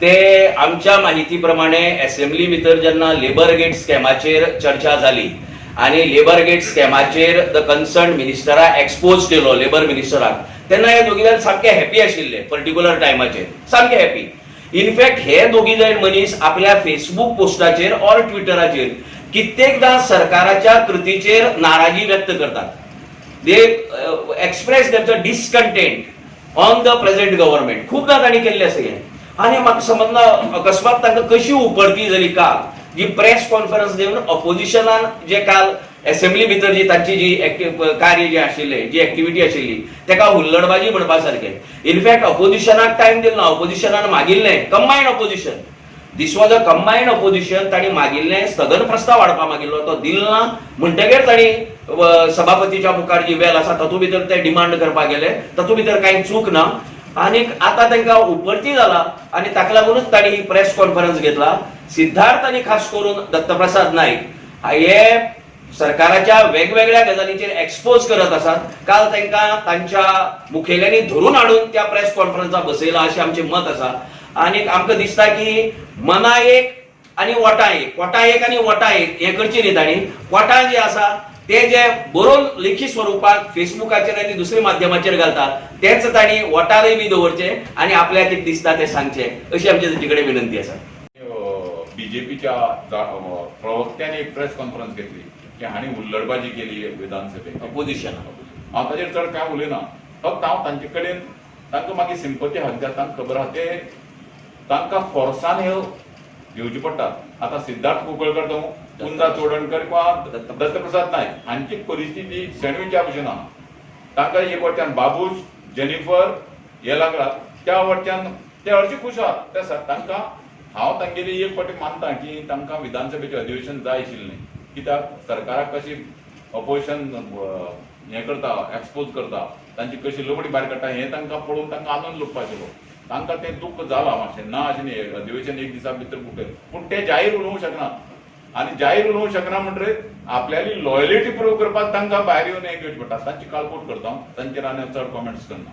ते आमच्या माहिती प्रमाणे असेंब्ली भितर जेन्ना लेबर गेट स्कॅमाचेर चर्चा जाली आनी लेबर गेट स्कॅमाचेर the concern मिनिस्टराक एक्सपोज केलो, लेबर मिनिस्टराक, तेन्ना हे दोगी जाण सामके हॅपी आशिल्ले. पर्टिक्युलर टायमाचेर सामके हॅपी. इनफॅक्ट हे दोगी जाण मनीस आपल्या फेसबूक पोस्टाचेर ऑर ट्विटराचेर कित्येकदां सरकाराच्या कृतीचेर नाराजी व्यक्त करतात. They express their discontent on the present government. खूपदा तांणी केल्लें आसा हें. आनी म्हाका समजना, अकस्मात तांकां कशी उपरती जाली काल जी प्रेस कॉन्फरन्स दिवन ऑपोजिशनान जे काल एसेंब्ली भितर जी तांची जी कार्य जे आशिल्लें, जी एक्टिविटी आशिल्ली, तेका हुल्लडबाजी म्हणपा सारकें. इनफॅक्ट ऑपोजिशनाक टायम दिलो ना. ऑपोजिशनान मागिल्लें, combined opposition, this was a combined opposition, तांणी मागिल्लें, स्थगन प्रस्ताव हाडपा मागिल्लो, तो दिलो ना म्हणटगीर तांणी सभापतीच्या मुखार जी वेल आसा तातूंत भितर ते डिमांड करपाक गेले. तातूंत भितर कांय चूक ना. आनी आतां तांकां उपरती जाला आनी ताका लागूनच तांणी ही प्रेस कॉन्फरन्स घेतला. सिद्धार्थ आनी खास करून दत्तप्रसाद नायक हे सरकाराच्या वेगवेगळ्या गजालींचेर एक्सपोज करत आसात. काल तांकां तांच्या मुखेल्यांनी धरून हाडून त्या प्रेस कॉन्फरन्साक बसयला अशें आमचें मत आसा. आनी आमकां दिसता की मना एक आनी वटा एक, कोटा एक आनी वटा एक हें करची न्ही तांणी. कोटा जे आसा ते जे बरोवन लेखी स्वरुपात फेसबुकाचेर आनी दुसऱ्या माध्यमाचेर घालतात, तेच तांणी वटारय बी दवरचे आनी आपल्याक कितें दिसता तें सांगचें, अशी आमची तांचे कडेन विनंती आसा. बीजेपीच्या प्रवक्त्यांनी एक प्रेस कॉन्फरन्स घेतली की हांणी हुल्लडबाजी केली विधानसभेत. अपोजिशन. हांव ताजेर चड कांय उलयना. फक्त हांव तांचे कडेन, तांकां मागीर सिंपती आहा, कित्याक तांकां खबर आहा, ते तांकां फोर्सान ह्यो घेवचे पडटात. आतां सिद्धार्थ कुंकळकर जावं, कुंदा चोडणकर किंवा दत्तप्रसाद नायक हांची परिस्थिती सँडविचा भशेन आहा. तांकां एक वटच्यान बाबूश, जेनिफर हे लागला, त्या वटच्यान ते हरशीं खूश आहात. ते तांकां हांव तांगेली एक फावटी मानता की तांकां विधानसभेचें अधिवेशन जाय आशिल्लें, कित्याक सरकाराक कशी अपोजिशन हें करता, एक्सपोज करता, तांची कशी लबडी भायर काडटा, हें तांकां पळोवन तांकां आनंद लुटपा आशिल्लो. तांकां तें दुख्ख जालां मातशें, ना अशें न्ही. अधिवेशन एक दिसा भितर फुटेल, पूण ते जाहीर उलोवंक शकनात आनी जाहीर उलोवंक शकना म्हणटकीर आपल्याली लॉयलिटी प्रूव करपाक तांकां भायर येवन हें घेवचें पडटा. तांची काळकूट करता हांव, तांचेर आनी चड कॉमेंट्स करना.